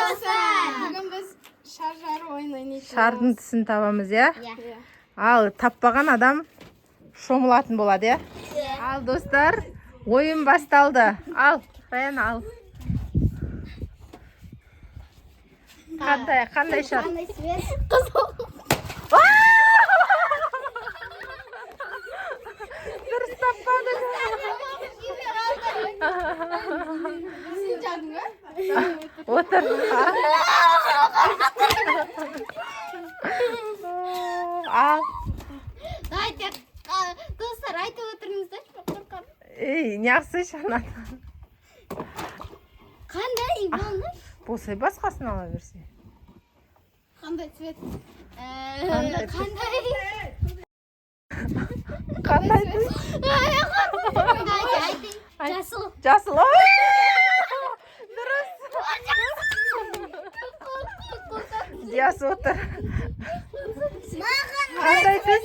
Достар. Бүгін біз шар жару ойын ойнайтын. Шардың түсін табамыз, иә? Иә. Ал таппаған адам шомылатын болады, иә? Ал достар, ойын басталды. Ал, Раян, ал. Қандай шар? Қандай цвет? Қызыл. Дұрыс таппадың. Сен жардың ба? Отыр. Ал. Давайте, достар, айтып отырыңыздаршы, мен қорқамын. Ей, неғысайшы ананы. Қандай болды? Болса басқасын ала берсе. Қандай цвет? Қандай түс? Қандай? Қандай түс? Давайте, айтайын. Жасыл. Жасыл. Ой! Дұрыс. Диас отыр. Маған Қандай түс?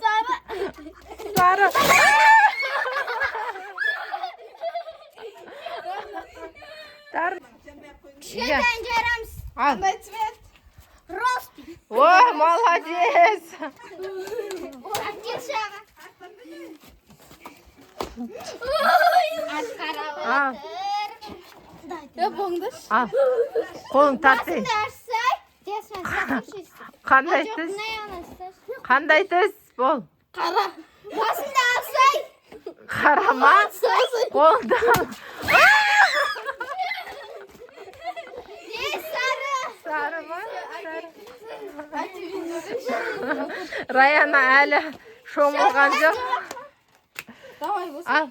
сары. Сары. Тар. Иә. Кішкентайын жарамыз. Ал. Қандай цвет? Розовый. О, молодец. Әкел шаға. Ал. Е, болыңдаршы. Ал. Қолың тарт. Басыңды ашсай. Жасман, сатып Қандай түс? Қандай түс? Бол. Қара. Басыңды алсай. Қарама. Қолыңды ал. Не сары. Сары ма? Сары. Раяна әлі шомылған жоқ. Давай болсын. Ал.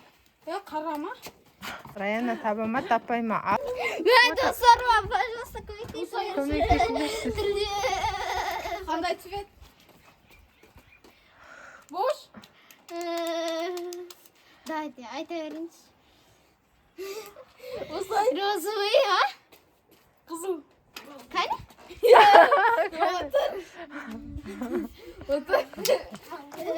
Е, қара ма? Раяна таба ма, таппай ма? Ал. Ей, достар, маған, пожалуйста, көмектесіңдерші. Көмектесіңдерші. Қандай цвет? Бош. Давайте, айта беріңізші. Осылай. Розовый, а? Қызыл. Қане? Отыр. Отыр.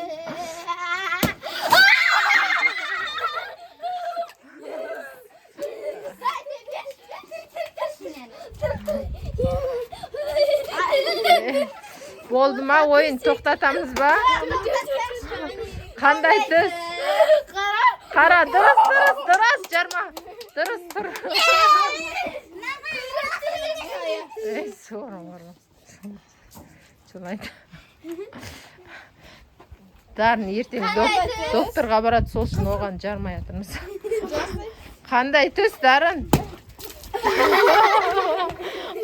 Болды ма ойын, тоқтатамыз ба? Қандай түс? Қара. Қара, дұрыс, дұрыс, дұрыс, жарма. Дұрыс, тұр. Ей, сорым, орым. Жылайды. Дарын ертең докторға барады, сол үшін оған жармай жатырмыз. Қандай түс, Дарын?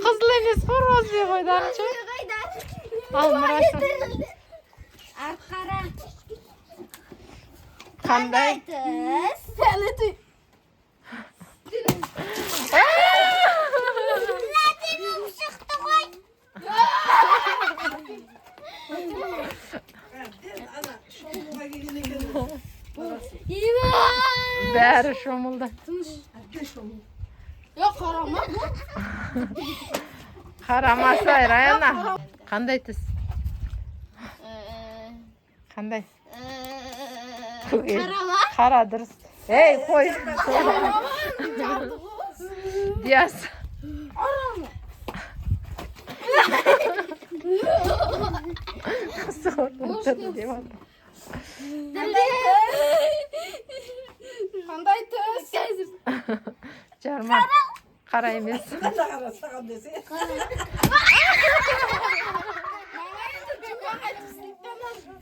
Қызыл емес қой, розовый ғой, Дарын ше. Ал, Мұрасың. Арқара. Қандай? Түс. Фиолетовый. Латин болып шықты ғой. Бәрі шомылды. Е, қара ма? Қарамасай, Раяна. Қандай түс? Қандай? Қара ма? Қара, дұрыс. Ей, қой. Диас. Сорлы деп жатыр. Қандай түс? Жарма. Қара емес.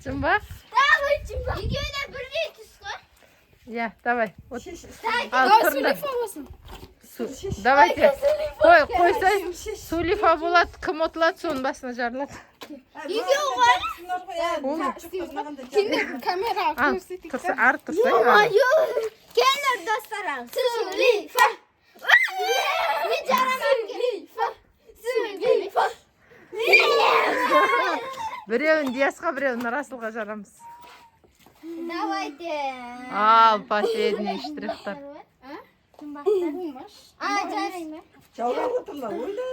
Жұмбақ? Давай, жұмбақ. Екеуі де бірдей түс қой. Иә, давай. От. Ал, Давай, тұрыңдар. сулифа болсын. Давайте. Қой, қойсай. Сулифа болады, кім ұтылады, соның басына жарылады. Екеуі ғой. Кендер камераға Ал, көрсетейік. тұрса, ары тұрсай. Ары. Келіңдер, достар. Сулифа. Мен жарамын. Сулифа. Сулифа. Біреуін Диасқа, біреуін Расылға жарамыз. Давайте. Ал, последний штрихтар. Болмаш. А, жараймын. Жаурап отырма, ойла.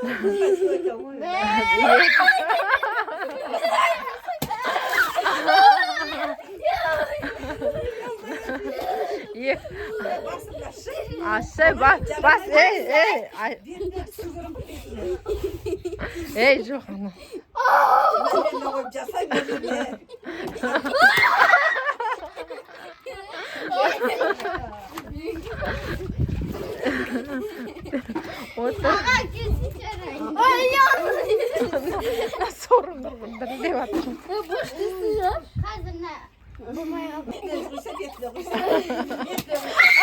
Екі. Басымды ашы. Ашы, бас, бас, ей, ей, ай, Бетіне түсіргенім ғой, бетіне. Ей, жоқ, ана. Бетіне қойып жасай бетіне. Отыр. Аға, келсін жарай. Сорым дірілдеп жатыр. Қазір мына болмай қалды. Бетіне құйса, бетіне құйса. Бетіне құйса.